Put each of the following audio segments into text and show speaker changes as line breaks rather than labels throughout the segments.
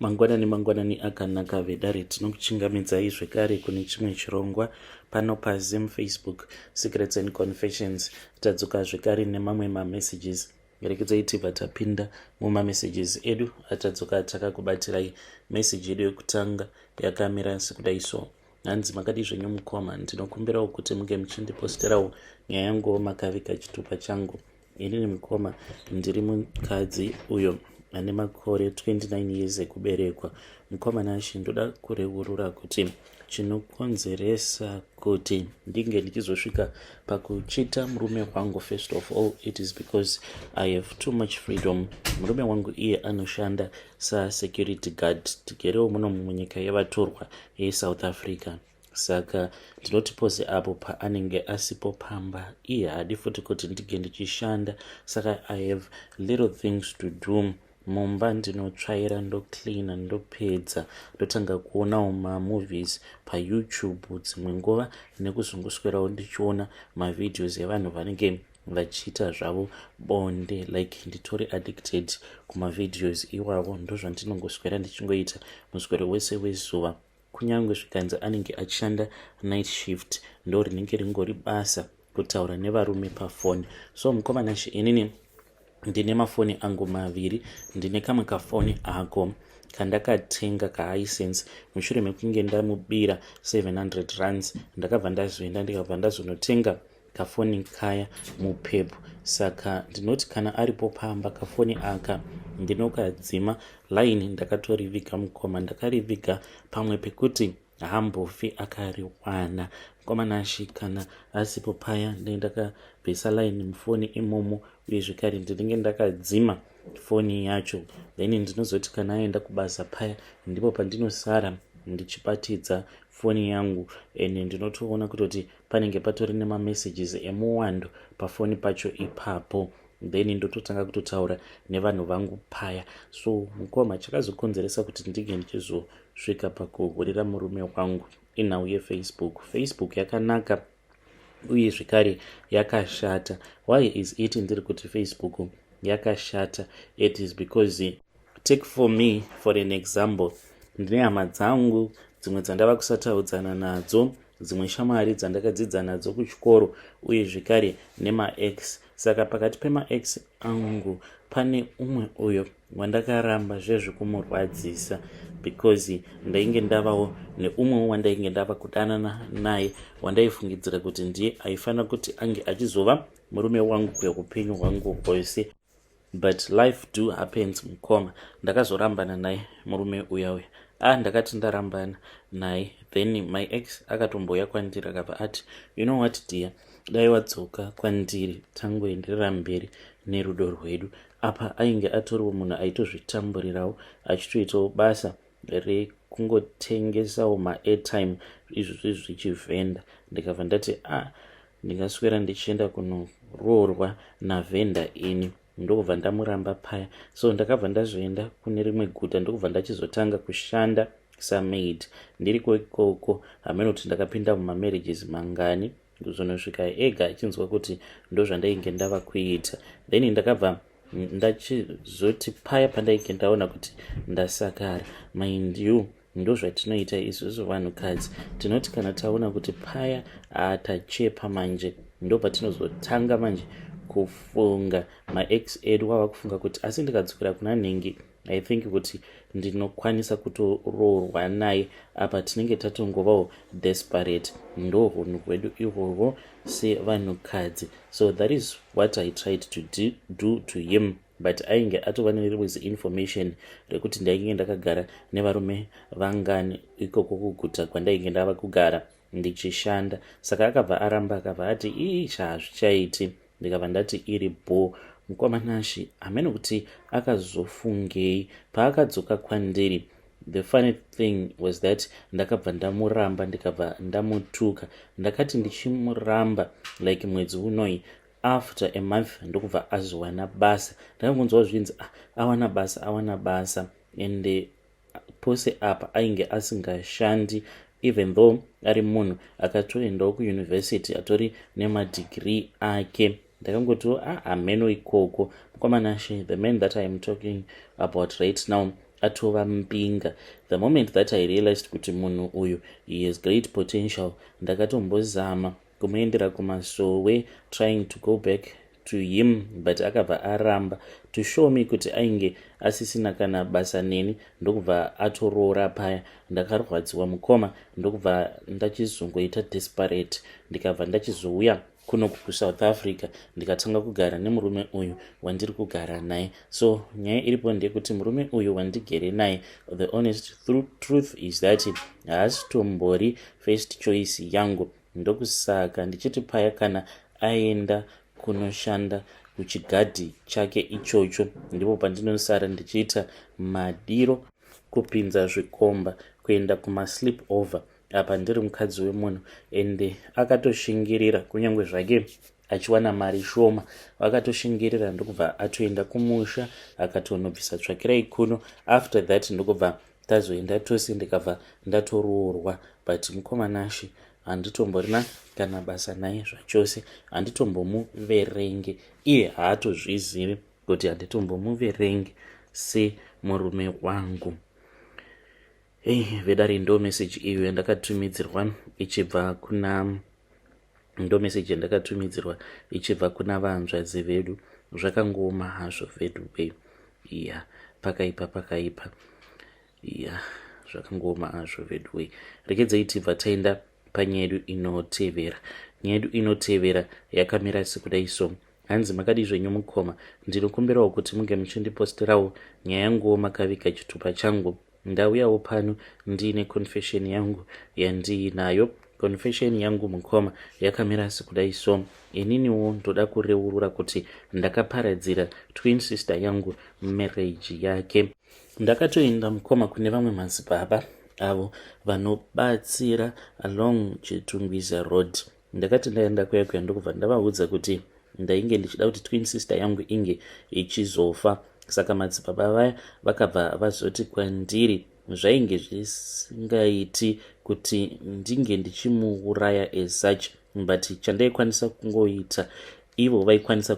Mangwanani mangwanani akanaka vedare, tinokuchingamidzai zvekare kune chimwe chirongwa pano paZim Facebook Secrets and Confessions. Tadzoka zvekare nemamwe mamessages. Rekedzai tibva tapinda mumamessages edu atadzoka takakubatirai. Message yedu yekutanga yakamira sekudai so. Hanzi makadii zvenyu mukoma, ndinokumbirawo kuti munge muchindiposterawo nyaya yanguwo makaviga chitupa changu. Inini mukoma ndiri mukadzi uyo ane makore 29 years ekuberekwa. Mukoma Nashe, ndoda kureurura kuti chinokonzeresa kuti ndinge ndichizosvika pakuchita murume wangu. First of all, it is because I have too much freedom. Murume wangu iye anoshanda sasecurity guard, tigerewo muno munyika yevatorwa yeSouth Africa. Saka ndinoti pose apo paanenge asipo pamba, iye haadi futi kuti ndinge ndichishanda. Saka I have little things to do mumba. Ndinotsvaira, ndocleana, ndopedza ndotanga kuonawo mamovies paYouTube dzimwe nguva, nekuzongoswerawo ndichiona mavideos evanhu vanenge vachiita zvavo bonde. Like, nditori addicted kumavideos iwavo. Ndozvandinongoswera ndichingoita muswero wese wezuva. Kunyange zvikanzi anenge achishanda night shift, ndo rinenge ringori basa kutaura nevarume pafoni. So mukoma Nashe, inini ndine mafoni angu maviri. Ndine kamwe kafoni ako kandakatenga kaHisense mushure mekunge ndamubira 700 rands. Ndakabva ndazoenda, ndikabva ndazonotenga kafoni kaya muPep. Saka ndinoti kana aripo pamba, kafoni aka ndinokadzima line. Ndakatoriviga mukoma, ndakariviga pamwe pekuti haambofi akariwana. Mukoma Nashe, kana asipo paya, ndinenge ndakabvisa line mufoni imomo, uye zvekare ndinenge ndakadzima foni yacho. Then ndinozoti kana aenda kubasa paya, ndipo pandinosara ndichibatidza foni yangu, and ndinotoona kutoti panenge patori nemamessages emuwando pafoni pacho ipapo. Then ndototanga kutotaura nevanhu vangu paya. So mukoma, chakazokonzeresa kuti ndinge ndichizosvika pakuhurira murume wangu inhau yeFacebook. Facebook yakanaka uye zvekare yakashata. Why is it ndiri kuti Facebook yakashata? It is because, take for me for an example, ndine hama dzangu dzimwe dzandava kusataudzana nadzo, dzimwe shamwari dzandakadzidza nadzo kuchikoro, uye zvekare nemaex. Saka pakati pemaex angu pane umwe uyo wandakaramba zvezvekumurwadzisa, because ndainge ndavawo neumwewo wandainge ndava kudanana naye, wandaifungidzira kuti ndiye aifanira kuti ange achizova murume wangu kweupenyu hwangu hwose. But life do happens, mukoma. Ndakazorambana naye murume uya uya. Ah, ndakati ndarambana naye, then my ex akatomboya kwandiri, akabva ati, "You know what, dear? Dai wadzoka kwandiri, tangoenderera mberi nerudo rwedu." Apa ainge atoriwo munhu aitozvitamburirawo, achitoitawo basa rekungotengesawo maairtime izvozvo zvichivhenda. Ndikabva ndati, "Ah, ndingaswera ndichienda kunoroorwa navhenda ini?" Ndokubva ndamuramba paya. So ndakabva ndazoenda kune rimwe guta, ndokubva ndachizotanga kushanda samaid. Ndiriko ikoko, hameno kuti ndakapinda mumamarriages mangani, kuzonosvika ega achinzwa kuti ndozvandainge ndava kuita. Then ndakabva ndachizoti paya pandainge ndaona kuti ndasakara, mind you, ndozvatinoita isusu vanhukadzi, tinoti kana taona kuti paya tachepa manje, ndo patinozotanga manje kufunga maex edu. Wava kufunga kuti, "Asi ndikadzokera kuna nhingi, I think kuti ndinokwanisa kutoroorwa naye." Apa tinenge tatongovawo desperate. Ndo unhu hwedu ihwohwo sevanhukadzi. So that is what I tried to do to him, but ainge atova nerimwe information rekuti ndainge ndakagara nevarume vangani ikoko kuguta kwandainge ndava kugara ndichishanda. Saka akabva aramba, akabva ati, "Isha, hazvichaiti." Ndikabva ndati, "Iri bho." Mukoma Nashe, hamene kuti akazofungei paakadzoka kwandiri. The funny thing was that ndakabva ndamuramba, ndikabva ndamutuka. Ndakati ndichimuramba like mwedzi unoi, after a month ndokubva azowana basa. Ndakangonzwa zvinzi, "Ah, awana basa, awana basa." And pose apa ainge asingashandi, even though ari munhu akatoendawo kuuniversity, atori nemadegree ake. Ndakangotiwo, "Ah, hameno ikoko." Mukoma Nashe, the man that I am talking about right now Atova mbinga. The moment that I realized kuti munhu uyu, he has great potential, ndakatombozama kumuendera kumasowe, trying to go back to him, but akabva aramba to show me kuti ainge asisina kana basa neni, ndokubva atoroora paya. Ndakarwadziwa, mukoma, ndokubva ndachizongoita desperate, ndikabva ndachizouya kuno kuSouth Africa, ndikatanga kugara nemurume uyu wandiri kugara naye. So nyaya iripo ndeyekuti murume uyu wandigere naye, the honest truth is that haasitombori first choice yangu. Ndokusaka ndichiti paya kana aenda kunoshanda kuchigadhi chake ichocho, ndipo pandinosara ndichiita madiro, kupinza zvikomba, kuenda kumasleep over. Apa ndiri mukadzi wemunhu, ende akatoshingirira kunyange zvake achiwana mari shoma. Vakatoshingirira, ndokubva atoenda kumusha, akatonobvisa tsvakirai kuno. After that ndokubva tazoenda tose, ndikabva ndatoroorwa. But mukomanashi, handitomborina kana basa naye zvachose, handitombomuverenge. Iye haatozvizivi kuti handitombomuverenge semurume wangu. Ei vedare, ndo meseji iyo yandakatumidzirwa ichibva kuna, ndo meseji yandakatumidzirwa ichibva kuna vanzvadzi vedu. Zvakangooma hazvo vedu wei. Iya, pakaipa, pakaipa. Iya, zvakangooma hazvo vedu wei. Rekedzai tibva taenda panyaya yedu inotevera. Nyaya yedu inotevera yakamira sekudai. So hanzi, "Makadi zvenyu mukoma? Ndinokumbirawo kuti munge muchindiposterawo nyaya yanguwo makaviga chitupa changu. Ndauyawo pano ndiine confession yangu yandiinayo. Confession yangu, mukoma, yakamira sekudai. So ininiwo ndoda kureurura kuti ndakaparadzira twin sister yangu marriage yake. Ndakatoenda, mukoma, kune vamwe madzibaba avo vanobatsira along Chitungwiza Road. Ndakati ndaenda kuya kuya, ndokubva ndavaudza kuti ndainge ndichida kuti twin sister yangu inge ichizofa. Saka madzibaba vaya vakabva vazoti kwandiri zvainge zvisingaiti kuti ndinge ndichimuuraya as such, but chandaikwanisa kungoita, ivo vaikwanisa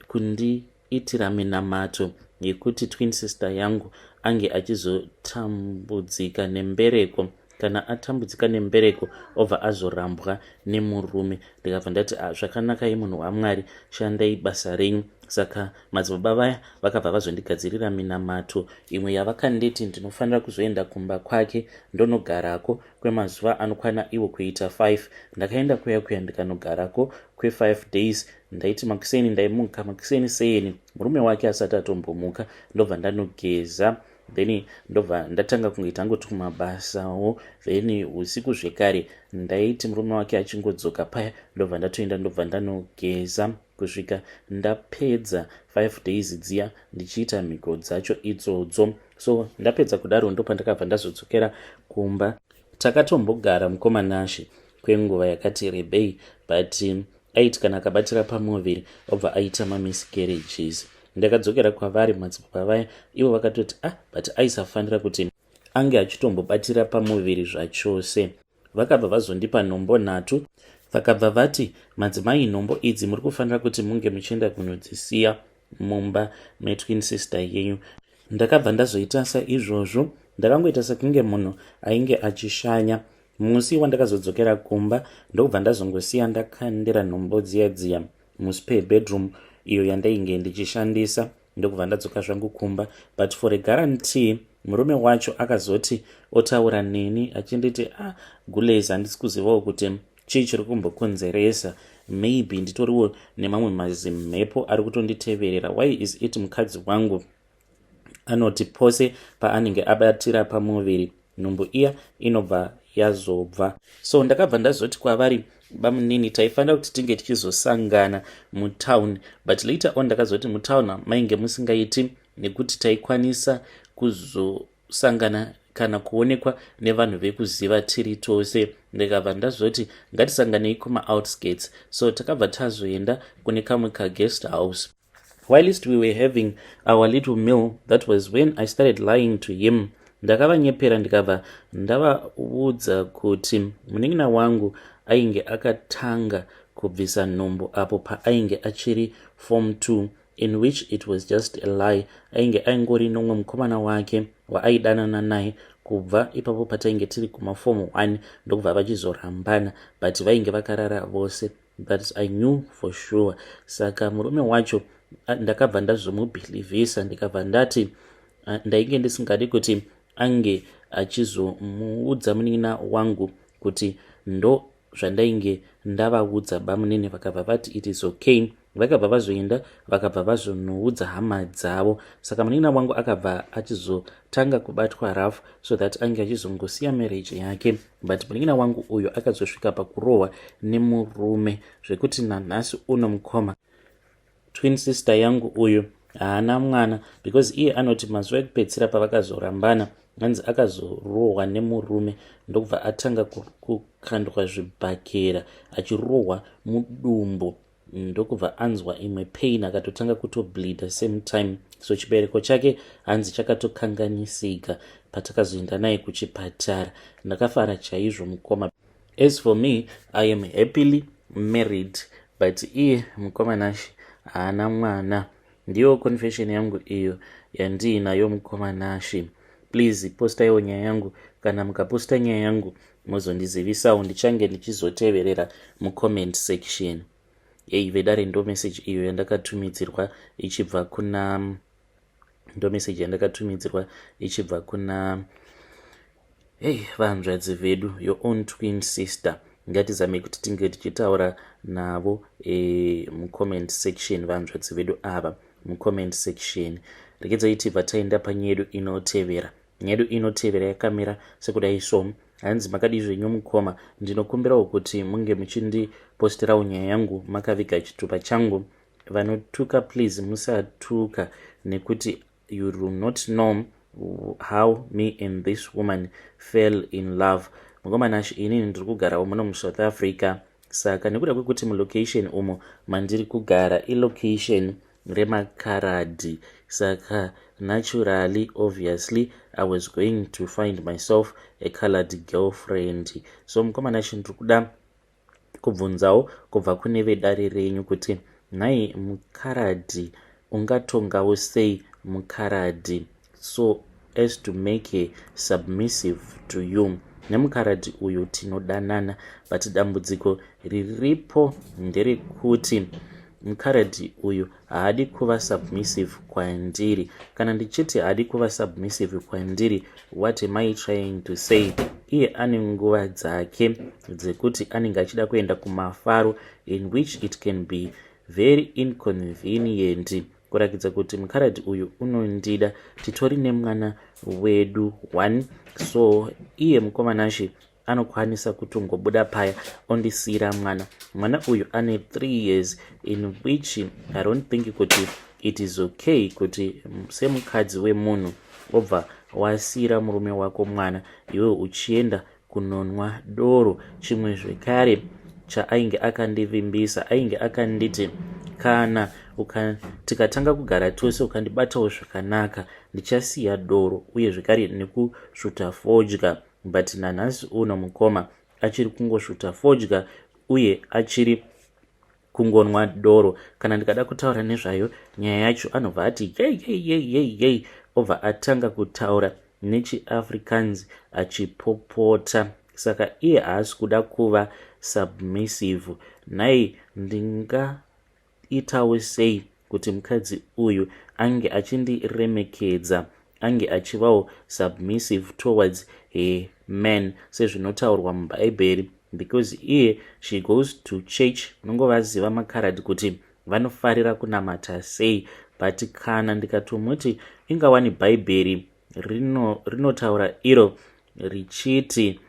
kundiitira minamato yekuti twin sister yangu ange achizotambudzika nembereko. Kana atambudzika nembereko, obva azorambwa nemurume. Ndikabva ndati, ah, zvakanakai, munhu waMwari, shandai basa renyu. Saka madzibaba vaya vakabva vazondigadzirira minamato imwe yavakanditi ndinofanira kuzoenda kumba kwake, ndonogarako kwemazuva anokwana iwo kuita 5. Ndakaenda kuya kuya, ndikanogarako kwe5 days. Ndaiti makuseni, ndaimuka makuseni seni murume wake asati atombomuka, ndobva ndanogeza, then ndobva ndatanga kungoita ngoti kumabasawo. Then usiku zvekare ndaiti murume wake achingodzoka paya, ndobva ndatoenda, ndobva ndanogeza, kusvika ndapedza 5 days dziya ndichiita mhiko dzacho idzodzo. So ndapedza kudaro, ndopandakabva ndazodzokera kumba. Takatombogara, mukomanashe, kwenguva yakati rebei, but aiti kana akabatira pamuviri, obva aita mamiscarriages. Ndakadzokera kwavari madzibaba vaya, ivo vakatoti, ah, but aisafanira kuti ange achitombobatira pamuviri zvachose. Vakabva vazondipa nhombo nhatu, vakabva vati, madzimai, nhombo idzi muri kufanira kuti munge muchienda kunodzisiya mumba metwin sister yenyu. Ndakabva ndazoita saizvozvo. Ndakangoita sekunge munhu ainge achishanya. Musi wandakazodzokera kumba, ndokubva ndazongosiya ndakandira nhombo dziya dziya muspare bedroom iyo yandainge ndichishandisa, ndokubva ndadzoka zvangu kumba. But for a guarantee, murume wacho akazoti otaura neni achinditi, ah, gules, handisi kuzivawo kuti chii chiri kumbokonzeresa. Maybe nditoriwo nemamwe mazimhepo ari kutonditeverera. Why is it mukadzi wangu anoti pose paanenge abatira pamuviri, nhumbu iya inobva yazobva? So ndakabva ndazoti kwavari, bamunini, taifanira kuti tinge tichizosangana mutown. But later on ndakazoti mutown mainge musingaiti, nekuti taikwanisa kuzosangana kana kuonekwa nevanhu vekuziva tiri tose. Ndikabva ndazoti ngatisanganei kumaoutskirts. So takabva tazoenda kune kamwe kaguest house. Whilst we were having our little meal, that was when I started lying to him. Ndakavanyepera, ndikabva ndavaudza kuti munin'ina wangu ainge akatanga kubvisa nhumbu apo paainge achiri form 2. In which it was just a lie. Ainge aingori nomwe mukomana wake waaidanana naye kubva ipapo patainge tiri kumaform 1, ndokubva vachizorambana, but vainge vakarara vose. But I knew for sure. Saka murume wacho ndakabva ndazomubhilivhisa, ndikabva ndati ndainge ndisingadi kuti ange achizomuudza munin'ina wangu kuti ndo zvandainge ndavaudza. Bamunini vakabva vati it is okay. Vakabva vazoenda, vakabva vazonoudza hama dzavo. Saka munin'ina wangu akabva achizotanga kubatwa rough so that ange achizongosiya marriage yake. But munin'ina wangu uyo akazosvika pakurohwa nemurume, zvekuti nanhasi uno, mukoma, twin sister yangu uyu haana mwana, because iye anoti mazuva ekupedzisira pavakazorambana, hanzi akazorohwa nemurume, ndokubva atanga kukandwa zvibhakera, achirohwa mudumbu, ndokubva anzwa imwe pain, akatotanga kutobleeda same time. So chibereko chake hanzi chakatokanganisika patakazoenda naye kuchipatara. Ndakafara chaizvo, mukoma. As for me, I am happily married, but iye mukoma Nashi haana mwana. Ndiyo confession yangu iyo yandiinayo, mukoma Nashi. Please postaiwo nyaya yangu. Kana mukaposta nyaya yangu, mozondizivisawo, ndichange ndichizoteverera mucomment section. Ei vedare, ndo message iyo yandakatumidzirwa ichibva kuna, ndo message yandakatumidzirwa ichibva kuna, hei, vanzvadzi vedu, your own twin sister. Ngatizamei kuti tinge tichitaura navo mucomment section, vanzvadzi vedu ava mucomment section. Regedzai tibva taenda panyaya yedu inotevera. Nyaya yedu inotevera yakamira sekudai. So hanzi, "Makadi zvenyu mukoma? Ndinokumbirawo kuti munge muchindiposterawo nyaya yangu makaviga chitupa changu. Vanotuka, please musatuka, nekuti you do not know how me and this woman fell in love. Mukoma Nash, inini ndiri kugarawo muno muSouth Africa. Saka nekuda kwekuti mulocation umo mandiri kugara ilocation remakaradhi, saka naturally, obviously, I was going to find myself a colored girlfriend. So mukoma Nash, ndiri kuda kubvunzawo kubva kune vedare renyu kuti nhai, mukaradhi ungatongawo sei mukaradhi so as to make her submissive to you? Nemukaradhi uyu tinodanana, but dambudziko riripo nderekuti mukaradhi uyu haadi kuva submissive kwandiri. Kana ndichiti haadi kuva submissive kwandiri, what am I trying to say? Iye ane nguva dzake dzekuti anenge achida kuenda kumafaro, in which it can be very inconvenient. Kurakidza kuti mukaradhi uyu unondida, titori nemwana wedu one. So iye mukoma Nashi anokwanisa kutongobuda paya ondisiyira mwana. Mwana uyu ane 3 years, in which I don't think kuti it is okay kuti semukadzi wemunhu obva wasiyira murume wako mwana, iwe uchienda kunonwa doro. Chimwe zvekare chaainge akandivimbisa, ainge akanditi kana tikatanga kugara tose, ukandibatawo zvakanaka, ndichasiya doro uye zvekare nekusvuta fodya. But nanhasi uno, mukoma, achiri kungosvuta fodya uye achiri kungonwa doro. Kana ndikada kutaura nezvayo nyaya yacho, anobva ati yei yei yei yei yei, obva atanga kutaura nechiAfrikaans achipopota. Saka iye haasi kuda kuva submissive. Nhai, ndingaitawo sei kuti mukadzi uyu ange achindiremekedza, ange achivawo submissive towards her man sezvinotaurwa mubhaibheri? Because iye she goes to church. Unongovaziva makaradhi kuti vanofarira kunamata sei. But kana ndikatomuti ingawani bhaibheri rinotaura iro richiti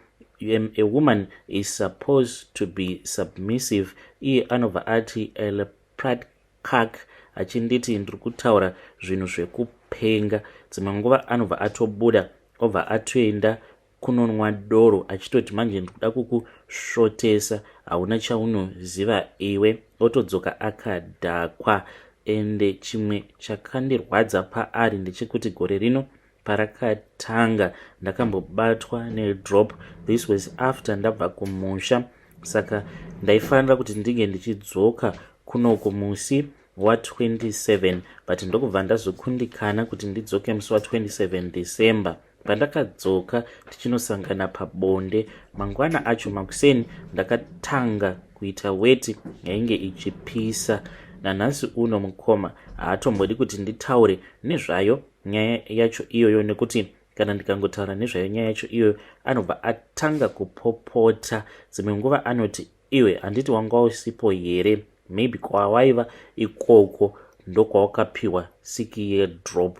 a woman is supposed to be submissive, iye anobva ati elpratkak, achinditi ndiri kutaura zvinhu zvekupenga. Dzimwe nguva anobva atobuda, obva atoenda kunonwa doro, achitoti manje ndikuda kukusvotesa, hauna chaunoziva iwe, otodzoka akadhakwa. Ende chimwe chakandirwadza paari ndechekuti gore rino parakatanga ndakambobatwa nedrop. This was after ndabva kumusha, saka ndaifanira kuti ndinge ndichidzoka kunoko musi. wa27, but ndokubva ndazokundikana kuti ndidzoke musi wa27 December. Pandakadzoka tichinosangana pabonde mangwana acho makuseni, ndakatanga kuita weti yainge ichipisa. Nanhasi uno mukoma haatombodi kuti nditaure nezvayo nyaya yacho iyoyo, nekuti kana ndikangotaura nezvayo nyaya yacho iyoyo, anobva atanga kupopota. Dzimwe nguva anoti, "Iwe, handiti wanga usipo here? Maybe kwawaiva ikoko ndokwawakapiwa siki yedrop."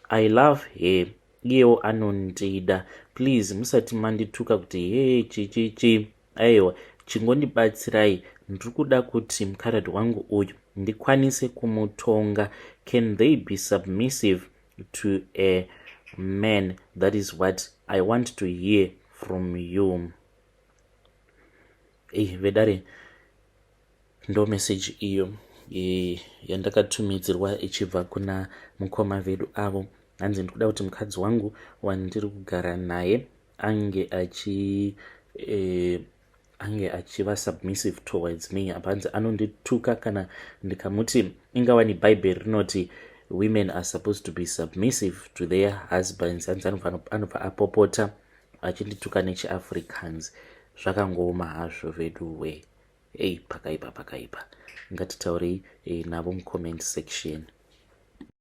I love her, iyewo anondida. Please musati mandituka kuti he chichichi. Aiwa, chingondibatsirai. Ndiri kuda kuti mukaradhi wangu uyu ndikwanise kumutonga. Can they be submissive to a man? That is what I want to hear from you. Ei vedare, ndo meseji iyo yandakatumidzirwa ichibva kuna mukoma vedu avo. Hanzi, ndikuda kuti mukadzi wangu wandiri kugara naye ange achiva submissive towards me. Apa hanzi anondituka kana ndikamuti ingawani Bhaibheri rinoti women are supposed to be submissive to their husbands. Hanzi anobva apopota achindituka nechiAfrikaans. Zvakangooma hazvo vedu we. Ei, pakaipa, pakaipa. Ngatitaurei navo mucomment section.